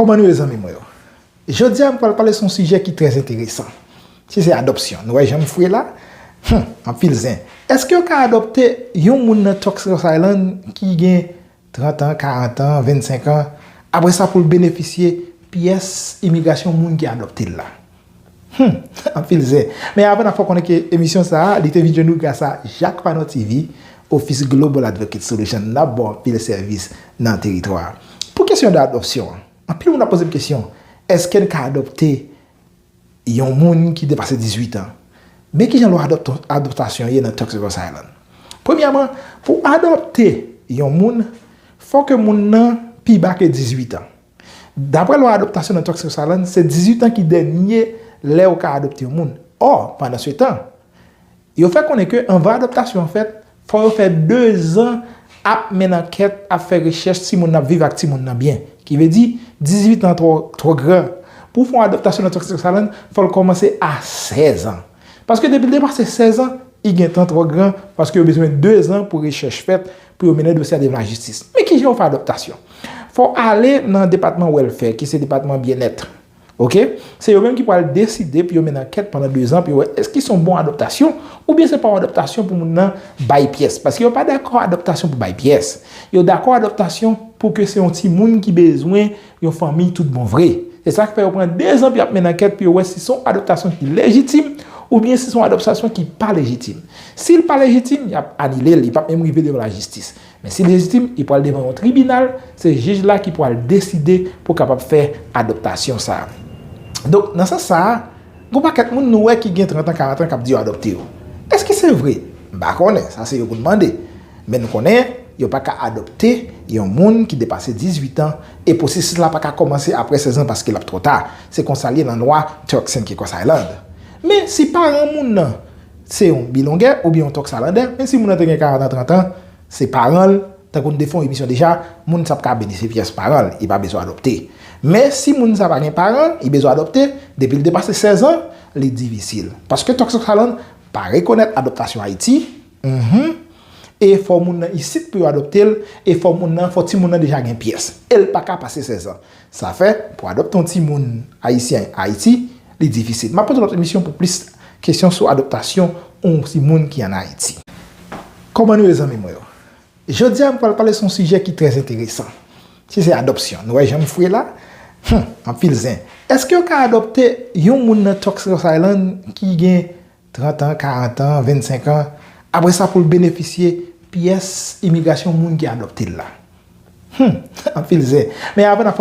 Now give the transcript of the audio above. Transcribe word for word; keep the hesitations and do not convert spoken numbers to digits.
Kòman nou ye, zanmi mwen yo? Jodi a, m pral pale sou yon sijè ki trè enteresan. Si se adopsyon, nou wè jan m fre la? Hum, anpil zen. Èske yo ka adopte yon moun nan Turks Cross Island ki gen trant an, karant an, vennsenk an, apre sa pou l benefisye pyès imigrasyon moun ki adopte l la? Hum, anpil zen. Men avan n ap fè w konnen ke emisyon sa a, li te vin jwenn ou gras a Jacques Panon T V, Office Global Advocate Solution, n ap ba w anpil sèvis nan teritwa a. Pou kesyon de adopsyon an, anpil moun ap poze m kesyon, èske n ka adopte yon moun ki depase dizuit an? Men kijan lwa adopto-, adoptasyon ye nan Turks Cross Island? Premyèman, pou adopte yon moun, fò ke moun nan pi ba ke dizuit an. Daprè lwa adoptasyon nan Turks Cross Island, se dizuit an ki dènye lè ou ka adopte yon moun. Ò, pandansetan, yo fè konnen ke anvan adoptasyon an fèt, fò yo fè dezan ap mennen ankèt, ap fè rechèch si moun nan ap viv ak timoun nan byen. Ki vle di, dizuit an twò, twò gran. Pou fè yon adoptasyon nan Turks Cross Island, fò l kòmanse a sèz an. Paske depi l depase sèz an, li gentan twò gran, paske yo bezwen dezan pou rechèch fèt, pou yo mennen dosye a devan lajistis. Men kijan yo fè adoptasyon? Fò w ale nan depatman welfare, ki se depatman byennèt. Oke? Se yo menm ki pral deside pou yo mennen ankèt pandan dezan pou yo wè èske se yon bon adoptasyon oubyen se pa yon adoptasyon pou moun nan bay pyès. Paske yo pa dakò adoptasyon pou bay pyès. Yo dakò adoptasyon pou ke se yon timoun ki bezwen yon fanmi tout bon vre. Se sa k fè yo pran dezan pou y ap mennen ankèt pou yo wè si se yon adoptasyon ki lejitim oubyen si se yon adoptasyon ki pa lejitim. Si l pa lejitim, y ap anile l, li p ap menm rive devan lajistis. Men si l lejitim, li pral devan yon tribinal, se jij la ki pral deside pou kapab fè adoptasyon sa a. Donk, nan sans sa a, gon pakèt moun nou wè ki gen trant an, karant an k ap di yo adopte yo. Èske se vre? M pa konnen, sa se yo pou n mande. Men nou konnen, yo pa ka adopte yon moun ki depase dizuit an, e pwosesis la pa ka kòmanse apre sèz an paske l ap twò ta. Se konsa l ye nan lwa Turks and Caicos Island. Men si paran moun nan se yon bilongè oubyen yon Turks Islandè, men si moun nan te gen karant an, trant an, se paran l, tankou n te fè yon emisyon deja, moun sa ap ka benefisye pyès paran l, li pa bezwen adopte. Men si moun sa pa gen paran, li bezwen adopte, depi l depase sèz an, li difisil. Paske Turks Island pa rekonèt adoptasyon Ayiti, mhm, e fò moun nan isit pou yo adopte l, e fò moun nan, fò timoun nan deja gen pyès. E l pa ka pase sèz an. Sa fè, pou adopte yon timoun ayisyen Ayiti, li difisil. M ap pote lòt emisyon pou plis kesyon sou adoptasyon yon timoun ki ann Ayiti. Kòman nou ye, zanmi mwen yo? Jodi a, m pral pale sou yon sijè ki trè enteresan. Si se adopsyon, nou wè jan m fre la? Hum, anpil zen. Èske yo ka adopte yon moun nan Turks Cross Island ki gen trant an, karant an, vennsenk an, apre sa pou l benefisye pyès imigrasyon moun ki adopte l la? Hum, anpil zen. Men avan n ap